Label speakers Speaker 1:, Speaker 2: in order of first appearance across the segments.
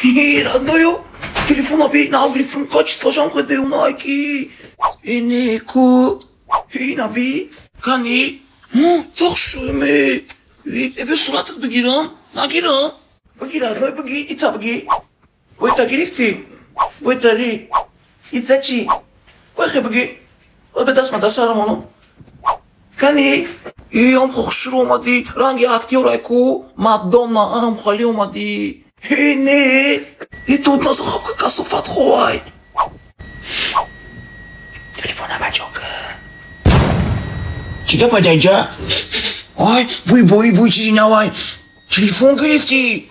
Speaker 1: Родной, телефона би нав гирифтам, качествошам хеле девонае ки. Э не ку. Ина би. Кани? Тахшуме. Эбе суратат бигирам? Нагирам? Биги, родной, биги, ита биги. Бойта гирифтӣ? Бойтари. Ита чӣ? Бойхе биги. Бе даст ма дастарамоно. Кани? Э, ам хушрӯ омадӣ. Ранги актёрай ку. Мадонна, анам хали омадӣ. Э, не. Э, тут нас хабка касофат ховай. Телефона бачока. Чӣ гапа ҷайҷа? Ай, буй буй буй чизи навай. Телефон гирифтӣ?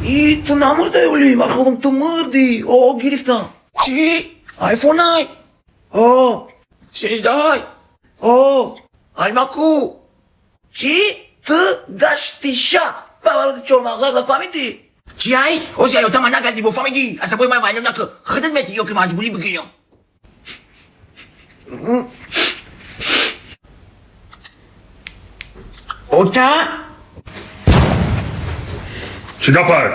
Speaker 1: И ту намурдай оли, ман худам ту мурдӣ. О, гирифтам. Чӣ? Айфон ай? О, 16-ай? О, аймаку. Чӣ? Ту гаштиша. Бавароди чормағзак нафаҳмидӣ?
Speaker 2: Чӣ ай? Ози аётама нагардӣ бо фаҳмидӣ? Асабои ман вайрон накун. Худат метӣ ё ки маҷбурӣ бигирём? Ота?
Speaker 3: Чӣ гапай?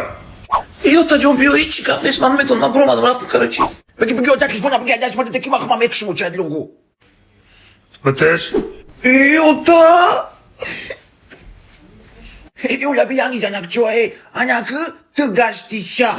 Speaker 1: Ёта ҷон, биё, ҳеҷ чӣ гап нест, ман медонам, ман буромадам, рафтам, короче.
Speaker 2: Биги, биги, ота, телефона биги, дашт мата ки ман худам мекушам чадлугу.
Speaker 3: Битеш?
Speaker 1: Ёта!
Speaker 2: Э, оля би янги занак чоэ, анаку ту гаштиша.